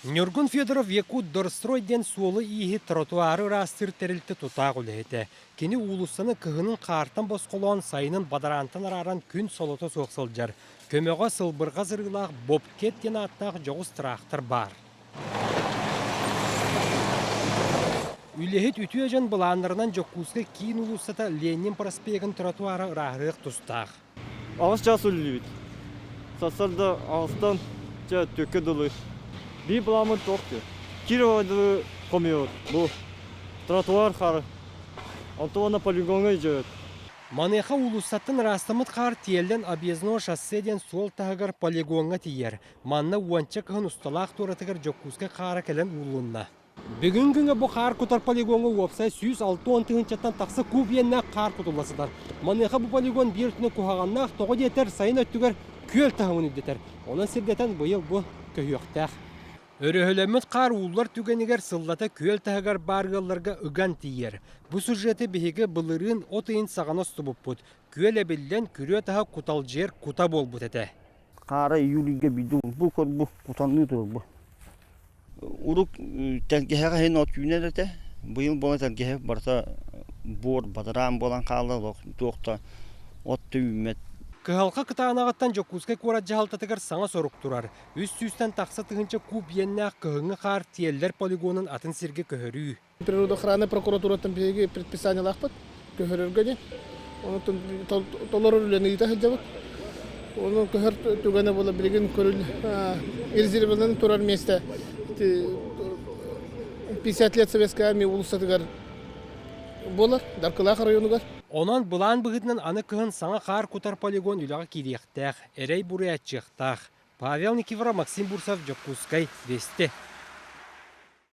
Ньургун Федоров Якутдорстрой диэн суолу-ииһи тротуары ыраастыыр тэрилтэ тутаах үлэһитэ. Кини уулуссаны кыһынын хаартан босхолоон, сайынын бадараантан арааран күн солото суох сылдьар. Көмөҕө сылбырҕа сырыылаах Бобкет диэн ааттаах дьоҕус тыраахтар баар. Үлэһит үтүө дьон былааннарынан Дьокуускай киин уулуссата Ленин проспегын тротуара ырааһырыах тустаах. Аҕыс чаас үлэлиибит. Сарсыарда аҕыстан чэ түөккэ дылы. Биир былааммыт туох диэ. Кирова дылы хомуйабыт. Бу тротуар хаар. Онтон уонна полигоҥҥа илдьэбит. Маныаха уулуссаттан ыраастаммыт хаар тиэллэн Объездное шоссе диэн суол таһыгар полигоҥҥа тиийэр. Манна уонча кыһын усталаах туоратыгар Дьокуускай хаара кэлэн ууллунна. Бүгүн күҥҥэ бу хаар кутар полигоҥҥа уопсай 160 тыһыынчаттан тахса куб иэннээх хаар кутулла сытар. Маныаха бу полигон биир өттүнэн куһаҕаннаах, тоҕо диэтэр, сайын өттүгэр күөл таһымын үрдэтэр. Онон сирдэтэн быйыл бу көһүөхтээх. Өрөһөлөммүт хаар ууллар түгэнигэр сыллата күөл таһыгар баар ыалларга ыган тиийэр. Бу сюжеты биһиги былырыын от ыйын саҕана устубуппут. Күөл эбиллэн, күрүө таһа куталдьыйар кута буолбут этэ. Хаара июльга биирдэ бу көрбу кутанныы турар бу. Урук тэлгэһэҕэ иһин от үүнэр этэ. Быйыл буолан тэлгэһэ барыта буор бадараан буолан хаалла, туох да от да үүммэт. Кыһалҕа кытаанаҕыттан Дьокуускай куорат дьаһалтатыгар саҥа сорук турар. Үс сүүстэн тахса тыһыынча куб иэннээх кыһыҥҥы хаар тиэллэр полигонун атын сиргэ көһөрүү. Природоохраннай прокуратураттан биһиги предписаниелаахпыт көһөрөргө диэн. Онон толорор үлэни ыыта сылдьабыт. Ону көһөр түгэнэ буола билигин көрүл резерванан турар миэстэ 50 лет Советской армии уулуссатыгар буолар, Даркылаах районугар. Онон былаан быһыытынан аны кыһын саҥа хаар кутар полигон үлэҕэ киириэхтээх, эрэй буруйаччыахтаах. Павел Никифоров, Максим Бурцев, Дьокуускай, Вести.